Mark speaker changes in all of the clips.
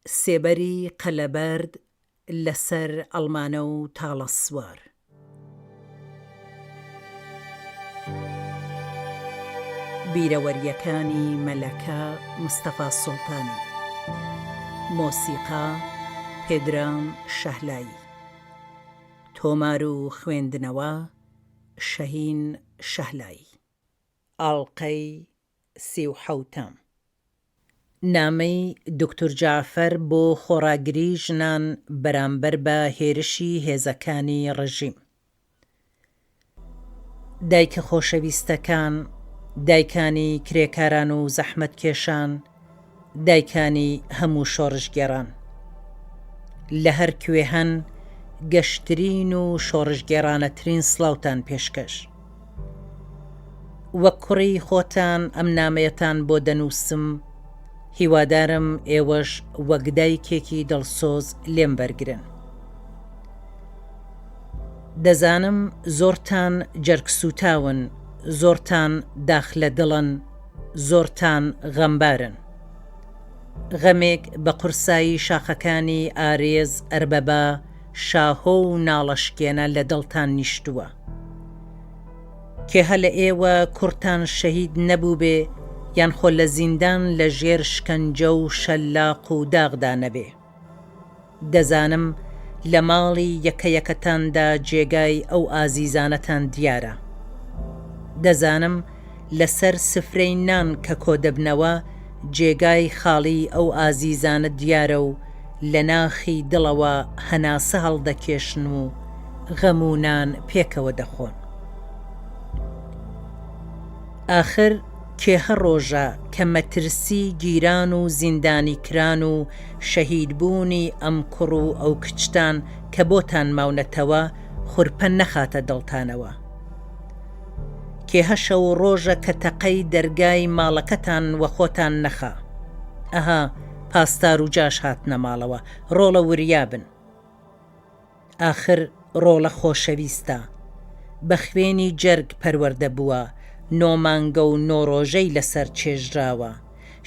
Speaker 1: سێبەری قەلەبەرد لە سەر ئەڵمانە و تاڵە سوار. بیرەوەرییەکانی مەلەکە مستەفا سوڵتانی. مۆسیقا، پێدرام شەهلایی. تۆمار و خوێندنەوە، شەهین شەهلایی. ئاڵقەی سیوحەوتەم. نامەی دوکتور جەعفەر بۆ خۆڕاگری ژنان بەرامبەر بە هێرشی هێزەکانی ڕژیم. دایکە خۆشەویستەکان، دایکانی کرێکاران و زەحمەتکێشان، دایکانی هەموو شۆڕشگێڕان. لە هەر کوێ هەن گەشترین و شۆڕشگێڕانەترین سڵاوتان پێشکەش. وەک کوڕی خۆتان ئەم نامەیەتان بۆ دەنووسم، هیوادارم ئێوەش وەک دایکێکی دڵسۆز لێم بەرگرن. دەزانم زۆرتان جەرگسووتاون، زۆرتان داخ لە دڵن، زۆرتان غەمبارن. غەمێک بە قورسایی شاخەکانی ئارێز، ئەربەبا، شاهۆ و ناڵەشکێنە لە دڵتان نیشتووە. کێهە لە ئێوە کوڕتان شەهید نەبووبێ یان خۆ لە زیندان لە ژێر شکەنجە و شەلاق و داغدا نەبێ؟ دەزانم لە ماڵی یەکە یەکەتاندا جێگای ئەو ئازیزانەتان دیارە. دەزانم لە سەر سفرەی نان کە کۆدەبنەوە جێگای خاڵی ئەو ئازیزانە دیارە و لە ناخی دڵەوە هەناسە هەڵدەکێشن و غەم و نان پێکەوە دەخۆن. ئاخر کێهە ڕۆژە کە مەترسی گیران و زیندانی کران و شەهید بوونی ئەم کوڕ و ئەو کچتان کە بۆتان ماونەتەوە خورپە نەخاتە دڵتانەوە؟ کێهە شەو و ڕۆژە کە تەقەی دەرگای ماڵەکەتان وەخۆتان نەخا؟ ئەها پاسدار و جاش هاتنە ماڵەوە، ڕۆڵە وریا بن. ئاخر ڕۆڵە خۆشەویستە. بە خوێنی جەرگ پەروەردە بووە، نۆ مانگە و نۆ ڕۆژەی لەسەر چێژراوە.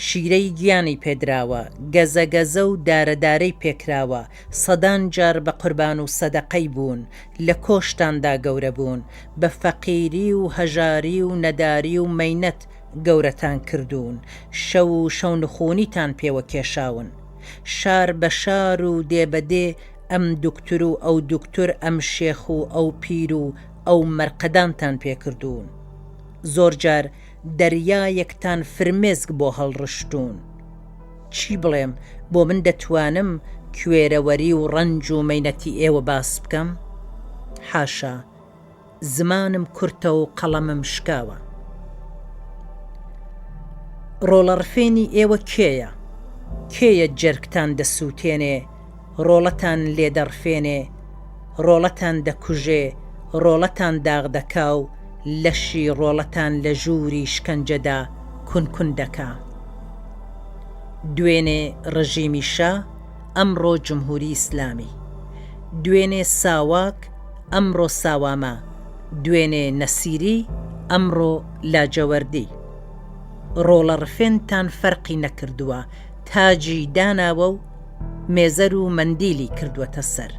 Speaker 1: شیرەی گیانی پێدراوە، گەزە گەزە و دارە دارەی پێکراوە، سەدان جار بە قوربان و سەدەقەی بوون، لە کۆشتاندا گەورە بوون، بە فەقیری و هەژاری و نەداری و مەینەت گەورەتان کردوون، شەو و شەونخوونیتان پێوە کێشاون. شار بە شار و دێ بە دێ ئەم دوکتور و ئەو دوکتور ئەم شێخ و ئەو پیر و ئەو مەرقەدانتان پێ کردوون. زۆر جار دەریایەکتان فرمێسک بۆ هەڵڕشتوون. چی بڵێم بۆ من دەتوانم کوێرەوەری و ڕەنج و مەینەتی ئێوە باس بکەم؟ حاشا، زمانم کورتە و قەڵەمم شکاوە. ڕۆڵەڕفێنی ئێوە کێیە؟ کێیە جەرگتان دەسووتێنێ، ڕۆڵەتان لێ دەڕفێنێ، ڕۆڵەتان دەکوژێ، ڕۆڵەتان داغ دەکا و لەشی ڕۆڵەتان لە ژووری شکەنجەدا کون کون دەکا؟ دوێنێ ڕژیمی شا، ئەمڕۆ جمهوری ئیسلامی. دوێنێ ساواک، ئەمڕۆ ساوامە، دوێنێ نەسیری، ئەمڕۆ لاجەوەردی. ڕۆڵە ڕفێنتان فەرقی نەکردووە، تاجی داناوە و مێزەر و مەندیلی کردووەتە سەر.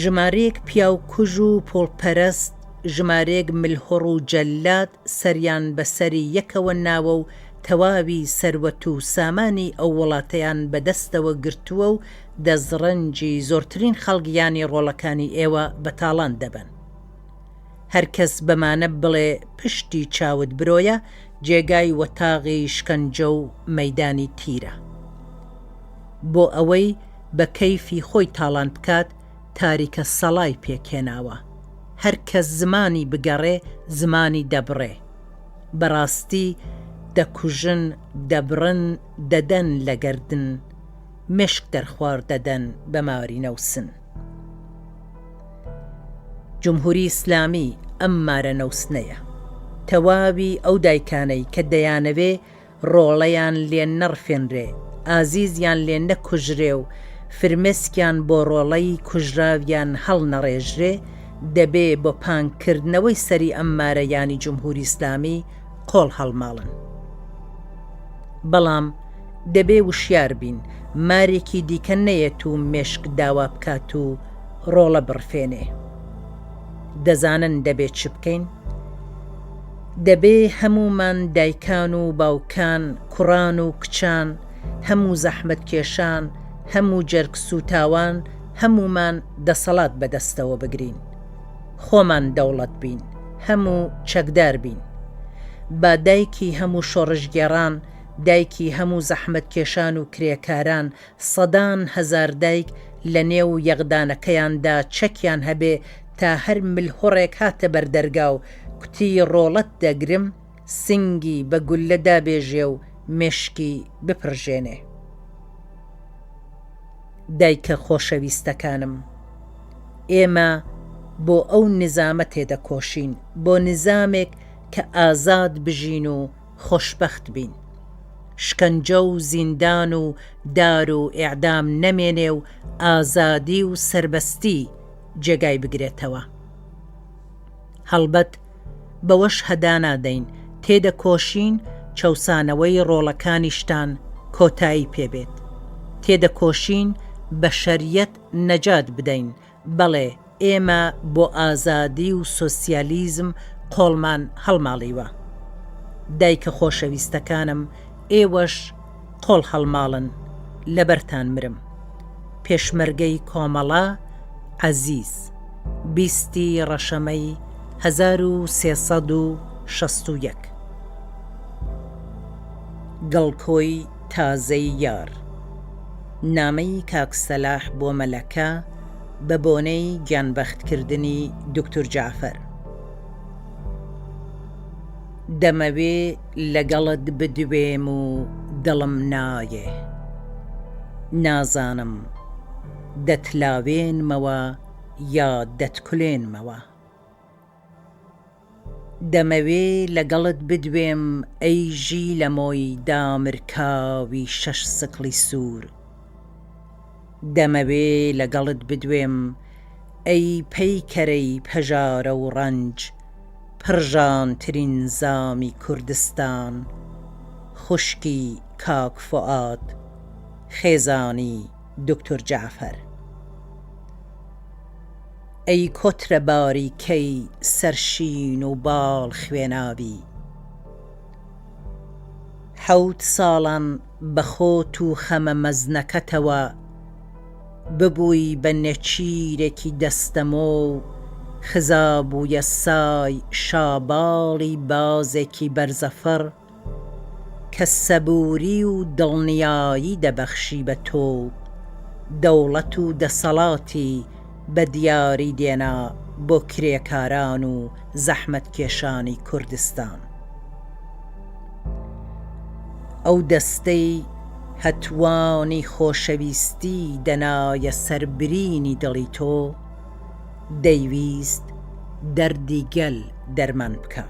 Speaker 1: ژمارەیەک پیاوکوژ و پووڵپەرەست، ژمارەیەک ملهوڕ و جەللاد سەریان بە سەری یەکەوە ناوە و تەواوی سەروەت و سامانی ئەو وڵاتەیان بە دەستەوە گرتووە و دەستڕەنجی زۆرترین خەڵک یانی ڕۆڵەکانی ئێوە بە تاڵان دەبەن. هەر کەس بەمانە بڵێ پشتی چاوت برۆیە، جێگای وەتاغی شکەنجە و مەیدانی تیرە. بۆ ئەوەی بە کەیفی خۆی تاڵان بکات تاریکە سەڵای پێک هێناوە. هەر کەس زمانی بگەڕێ زمانی دەبڕێ. بەڕاستی دەکوژن، دەبڕن، دەدەن لە گەردن. مێشک دەرخوارد دەدەن بە ماری نەوسن. جمهوری ئیسلامی ئەم مارە نەوسنەیە. تەواوی ئەو دایکانەی کە دەیانەوێ ڕۆڵەیان لێ نەڕفێنرێ، ئازیزیان لێ نەکوژرێ و فرمێسکیان بۆ ڕۆڵەی کوژراویان هەڵنەڕێژرێ، دەبێ بۆ پانک کردنەوەی سەری ئەم مارە یانی جمهوری ئیسلامی قۆڵ هەڵماڵن. بەڵام دەبێ وشیار بین. مارێکی دیکە نەیەت و مێشک داوا بکات و ڕۆڵە بڕفێنێ. دەزانن دەبێ چ بکەین؟ دەبێ هەموومان دایکان و باوکان، کوڕان و کچان، هەموو زەحمەتکێشان، هەموو جەرگ سووتاوان، هەموومان دەسەڵات بەدەستەوە بگرین. خۆمان دەوڵەت بین، هەموو چەکدار بین. با دایکی هەموو شۆڕشگێڕان، دایکی هەموو زەحمەتکێشان و کرێکاران، سەدان هەزار دایک لە نێو یەغدانەکەیاندا چەکیان هەبێ تا هەر ملهوڕێک هاتە بەر دەرگا و کوتی ڕۆڵەت دەگرم، سنگی بە گوللە دابێژێ و مێشکی بپڕژێنێ. دایکە خۆشەویستەکانم، ئێمە بۆ ئەو نیزامە تێدەکۆشین، بۆ نیزامێک کە ئازاد بژین و خۆشبەخت بین. شکەنجە و زیندان و دار و ئێعدام نەمێنێ و ئازادی و سەربەستی جێگای بگرێتەوە. هەڵبەت بەوەش هەدا نادەین، تێدەکۆشین چەوسانەوەی ڕۆڵەکانیشتان کۆتایی پێ بێت. تێدەکۆشین بەشەریەت نەجات بدەین، بەڵێ ئێمە بۆ ئازادی و سۆسیالیزم قۆڵمان هەڵماڵیوە. دایکە خۆشەویستەکانم ئێوەش قۆڵ هەڵماڵن لەبەرتان مرم. پێشمەرگەی کۆمەڵە عەزیز. بیستی ڕەشەمەی 1361. گڵکۆی تازەی یار. نامەی کاک سەلاح بۆ مەلەکە بە بۆنەی گیانبەختکردنی دوکتور جەعفەر. دەمەوێ لەگەڵت بدوێم و دڵم نایێ. نازانم دەتلاوێنمەوە یا دەتکولێنمەوە. دەمەوێ لەگەڵت بدوێم ئەی ژیلەمۆی دامرکاوی شەش سکڵی سوور. دەمەوێ لەگەڵت بدوێم ئەی پەیکەرەی پەژارە و ڕەنج، پڕژانترین زامی کوردستان، خوشکی کاک فوئاد، خێزانی دوکتور جەعفەر. ئەی کۆترە باریکەی سەر شین و باڵ خوێناوی. حەوت ساڵان بە خۆت و خەمە مەزنەکەتەوە ببووی بە نێچیرێکی دەستەمۆ و خزابوویە سای شاباڵی بازێکی بەرزەفڕ، کە سەبووری و دڵنیایی دەبەخشی بە تۆ و دەوڵەت و دەسەڵاتی بە دیاری دێنا بۆ کرێکاران و زەحمەتکێشانی کوردستان. ئەو دەستەی هەتوانی خۆشەویستی دەنایە سەر برینی دڵی تۆ، دەیویست دەردی گەل دەرمان بکا.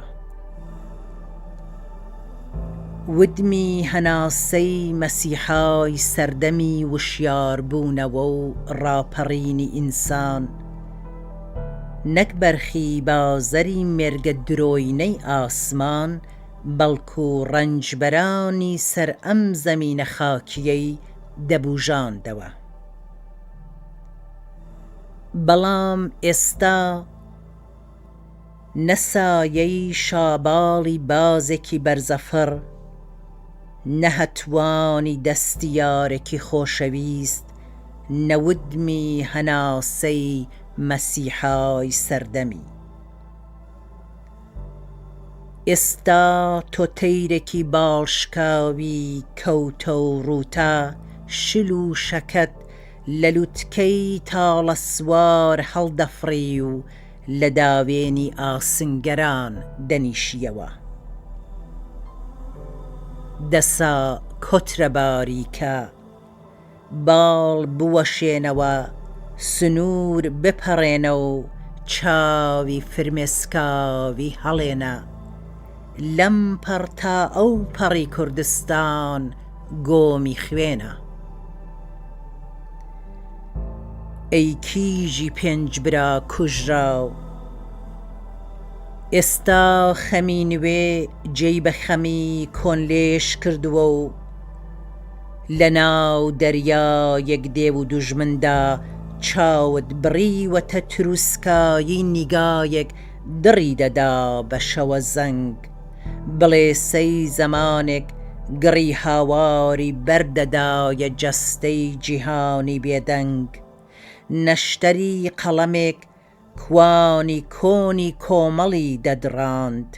Speaker 1: ودمی هەناسەی مەسیحای سەردەمی وشیاربوونەوە و ڕاپەڕینی ئینسان، نەک بەرخی بازەری مێرگە درۆینەی ئاسمان، بەڵکو ڕەنجبەرانی سەر ئەم زەمینە خاکییەی دەبوژاندەوە. بەڵام ئێستا نە سایەی شاباڵی بازێکی بەرزەفڕ، نە هەتوانی دەستی یارێکی خۆشەویست، نە ودمی هەناسەی مەسیحای سەردەمی. ئێستا تۆ تەیرێکی باڵشکاوی کەوتە و ڕووتە، شل و شەکەت لە لوتکەی تاڵەسوار هەڵدەفڕی و لە داوێنی ئاسنگەران دەنیشیەوە. دەسا کۆترە باریکە، باڵ بوەشێنەوە، سنوور بپەڕێنە و چاوی فرمێسکاوی هەڵێنە. لەم پەڕ تا ئەو پەڕی کوردستان گۆمی خوێنە. ئەی کیژی پێنج برا کوژراو. ئێستا خەمی نوێ جێی بە خەمی کۆن لێژ کردووە و. لە ناو دەریایەک دێو و دوژمندا چاوت بڕیوەتە تروسکایی نیگایەک دڕی دەدا بە شەوەزەنگ بڵێسەی زەمانێک گڕی هاواری بەردەدایە جەستەی جیهانی بێدەنگ نەشتەری قەڵەمێک کوانی کۆنی کۆمەڵی دەدڕاند،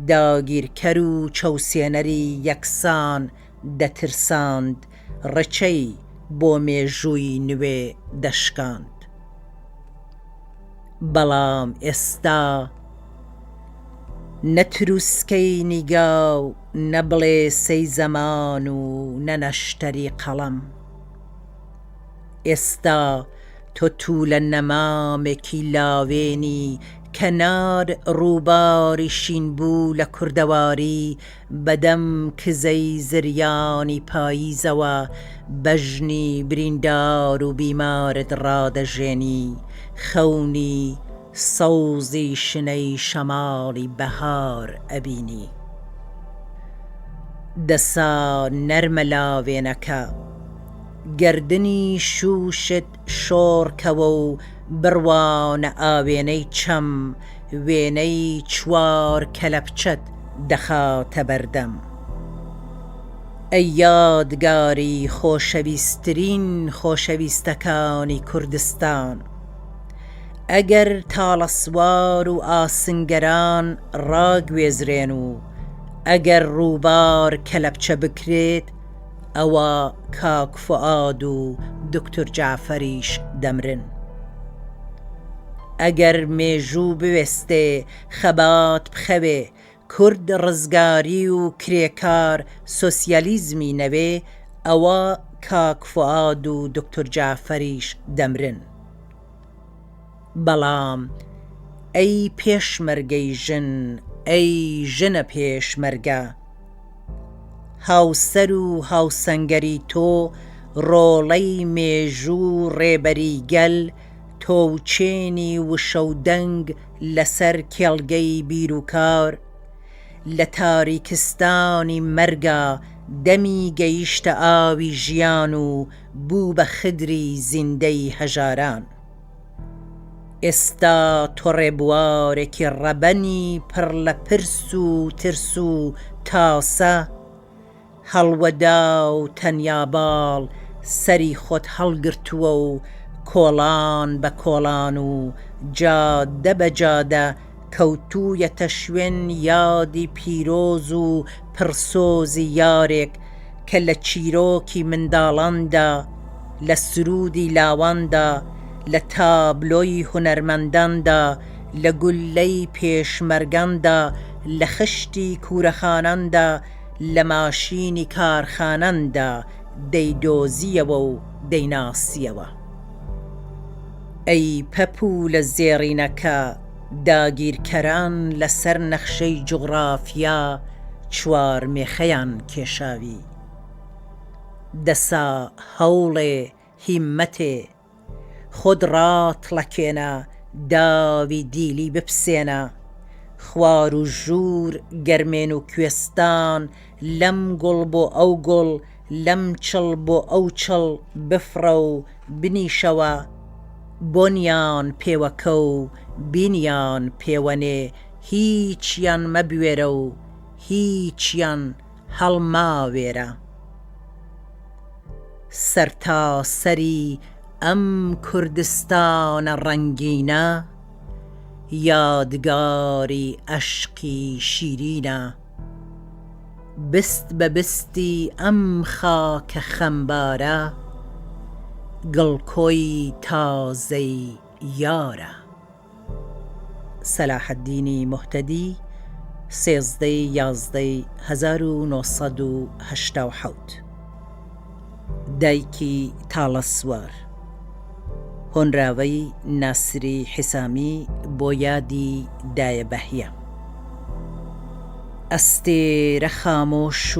Speaker 1: داگیرکەر و چەوسێنەری یەکسان دەترساند، ڕچەی بۆ مێژووی نوێ دەشکاند. بەڵام ئێستا نە تروسکەی نیگا و نە بڵێسەی زەمان و نە نەشتەری قەڵەم. ئێستا تۆ توولە نەمامێکی لاوێنی کەنار ڕووباری شینبوو لە کوردەواری بەدەم کزەی زریانی پاییزەوە بەژنی بریندار و بیمارت ڕادەژێنی خەونی سەوزی شنەی شەماڵی بەهار ئەبینی. دەسا نەرمە لاوێنەکە. گەردنی شووشت شۆڕ کەوە و بڕوانە ئاوێنەی چەم، وێنەی چوار کەلەپچەت دەخاتە بەردەم. ئەی یادگاری خۆشەویستترین خۆشەویستەکانی کوردستان! ئەگەر تاڵەسوار و ئاسنگەران ڕاگوێزرێن و ئەگەر ڕووبار کەلەپچە بکرێت، ئەوا کاک فوئاد و دوکتور جەعفەریش دەمرن. ئەگەر مێژوو بوێستێ، خەبات بخەوێ، کورد ڕزگاری و کرێکار سۆسیالیزمی نەوێ، ئەوا کاک فوئاد و دوکتور جەعفەریش دەمرن. بەڵام ئەی پێشمەرگەی ژن، ئەی ژنە پێشمەرگە! هاوسەر و هاوسەنگەری تۆ، ڕۆڵەی مێژوو و ڕێبەری گەل، تۆوچێنی وشە و دەنگ لەسەر کێڵگەی بیر و کار، لە تاریکستانی مەرگا دەمی گەیشتە ئاوی ژیان و بوو بە خدری زیندەی هەژاران. ئێستا تۆ ڕێبوارێکی ڕەبەنی پڕ لە پرس و ترس و تاسە، هەڵوەدا و تەنیا باڵ سەری خۆت هەڵگرتووە و کۆڵان بە کۆڵان و جادە بە جادە کەوتوویەتە شوێن یادی پیرۆز و پڕسۆزی یارێک کە لە چیرۆکی منداڵاندا، لە سروودی لاواندا، لە تابلۆی هونەرمەنداندا، لە گوللەی پێشمەرگاندا، لە خشتی کوورەخاناندا، لە ماشینی کارخاناندا دەیدۆزییەوە و دەیناسییەوە. ئەی پەپوولە زێڕینەکە، داگیرکەران لەسەر نەخشەی جوغرافیا چوارمێخەیان کێشاوی. دەسا هەوڵێ هیممەتێ، خۆت ڕاتڵەکێنە، داوی دیلی بپسێنە. خوار و ژوور، گەرمێن و کوێستان، لەم گوڵ بۆ ئەو گوڵ، لەم چڵ بۆ ئەو چڵ بفڕە و بنیشەوە، بۆنیان پێوەکە و بینیان پێوەنێ، هیچیان مەبوێرە و هیچیان هەڵماوێرە. سەرتاسەری ئەم کوردستانە ڕەنگینە، یادگاری ئەشقی شیرینە. بست بە بستی ئەم خاکە خەمبارە، گڵکۆی تازەی یارە. سەلاحەدینی موهتەدی، سێزدەی یازدەی 1987. دایکی تاڵەسوار. هۆنراوەی ناسری حیسامی بۆ یادی دایە بەهیە. ئەستێرە خامۆش و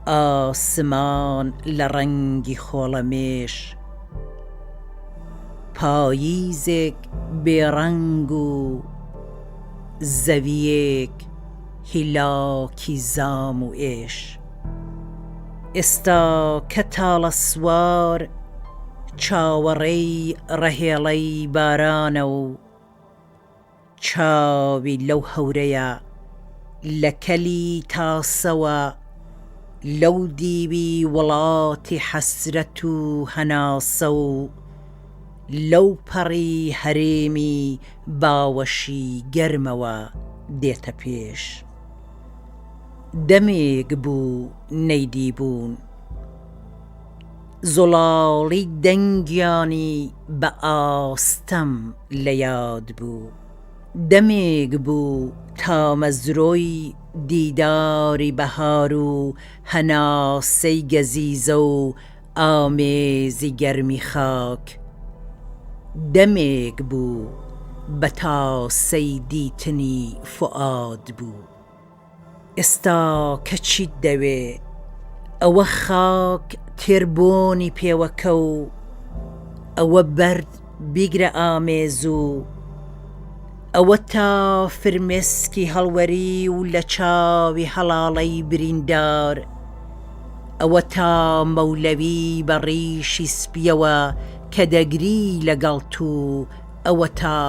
Speaker 1: ئاسمان لە ڕەنگی خۆڵەمێش. پاییزێک بێ ڕەنگ و زەوییەک هیلاکی زام و ئێش. ئێستا کە تاڵە سوار چاوەڕێی ڕەهێڵەی بارانە و چاوی لەو هەورەیە لە کەلی تاسەوە لەو دیوی وڵاتی حەسرەت و هەناسە و لەو پەڕی هەرێمی باوەشی گەرمەوە دێتە پێش. دەمێک بوو نەیدیبوون. زوڵاڵی دەنگیانی بە ئاستەم لە یاد بوو. دەمێک بوو تامەزرۆی دیداری بەهار و هەناسەی گەزیزە و ئامێزی گەرمی خاک. دەمێک بوو بە تاسەی دیتنی فوئاد بوو. ئێستا کە چیت دەوێ؟ ئەوە خاک تێر بۆنی پێوەکە و ئەوە بەرد بیگرە ئامێز و ئەوە تا فرمێسکی هەڵوەری و لە چاوی هەڵاڵەی بریندار ئەوە تا مەولەوی بە ڕیشی سپیەوە کە دەگری لەگەڵت و ئەوە تا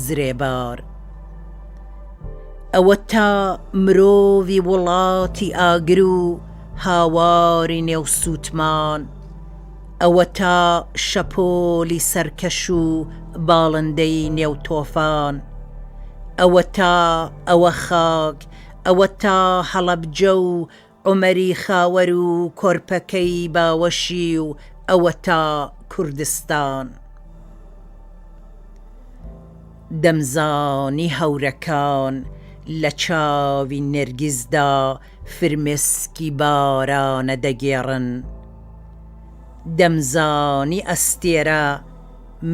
Speaker 1: زرێبار. ئەوەتا مرۆڤی وڵاتی ئاگر و هاواری نێو سووتمان، ئەوەتا شەپۆلی سەرکەش و باڵندەی نێو تۆفان، ئەوەتا ئەوە خاک، ئەوەتا هەڵەبجە و عومەری خاوەر و کۆرپەکەی باوەشی و ئەوەتا کوردستان. دەمزانی هەورەکان لە چاوی نێرگزدا فرمێسکی بارانە دەگێڕن. دەمزانی ئەستێرە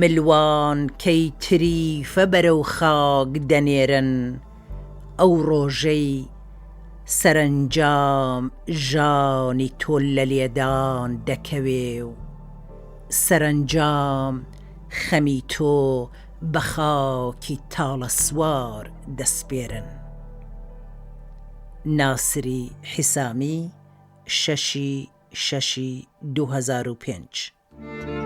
Speaker 1: ملوانکەی تریفە بەرەو خاک دەنێرن. ئەو ڕۆژەی سەرەنجام ژانی تۆ لە لێدان دەکەوێ و سەرەنجام خەمی تۆ بە خاکی تاڵەسوار دەسپێرن. ناسری حیسامی، شەشی شەشی 2005.